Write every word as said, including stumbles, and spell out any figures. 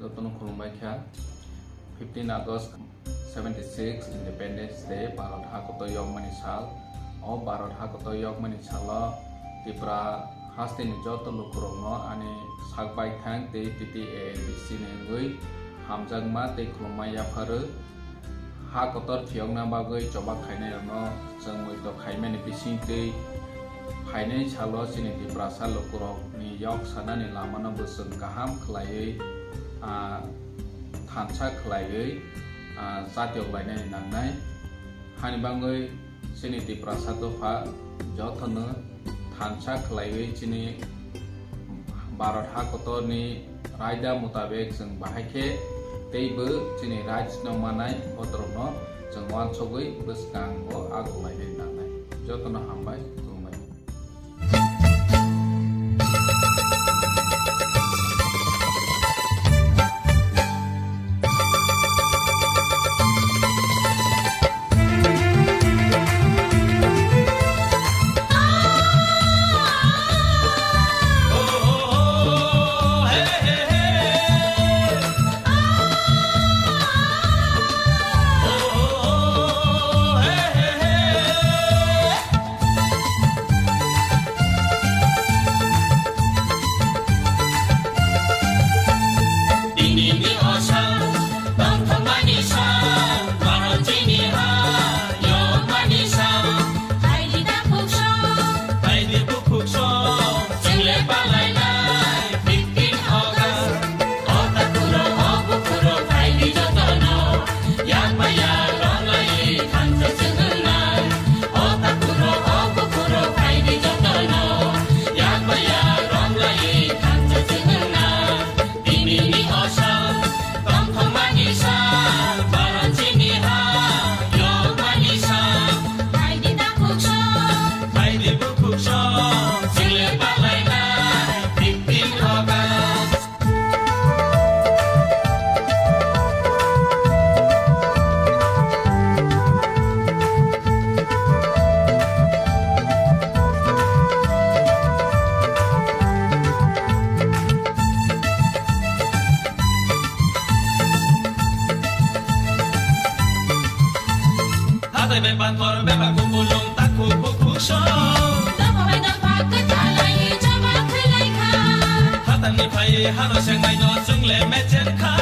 Jotono khulumbai kha. Fifteen August seventy six Independence Day, Bharat ha kotor yokmani sal. O Bharat ha kotor yokmani salo Tripura hasteni joto lukurokno ani sak baithang tei T T A A D C ni wngwi hamjakma tei khulumma yapharwi. Ha kotor phiyokna bagwi choba khainairokno chwng muitok khaimani bisingtwi phainai salo chini Tiprasa lukurokni yok sanani lamano bo chwng kaham khlaiwi, ah, thansa khlaiwi, ah, chatiyok lainani nangnai. Hani bagwi chini Tiprasa dopha jotono thansa khlaiwi chini Bharat ha kotorni raida mutabek chwng bahai khe teibo chini rights no manai botorokno chwng uansugwi bwskango ago lainai nangnai. Jotono hambai, khulumbai. Dinini o sal, tongthokmani sal, Bharat chini ha, yokmani sal. Phaidi takhuk song, phaidi bukhuk song, chwng le palainai fifteen August. O takhuk rok, o bukhuk rok, phaidi jotono, yak bai yak romlai thansa chwng wngnai. O takhuk rok, o bukhuk rok, phaidi jotono, yak bai yak romlai thansa chwng wngnai. Dinini o sal, tongthokmani sal, Bharat chini ha, yokmani sal. Phaidi takhuk song, phaidi bukhuk song, chwng le palainai fifteen August. Hatai bai bator bebak kubulung takhuk bukhuk song. Dopha bai dopha kwtalai choba khwlai kha. Hatani phai hano sengmai no chwng le mechen kha.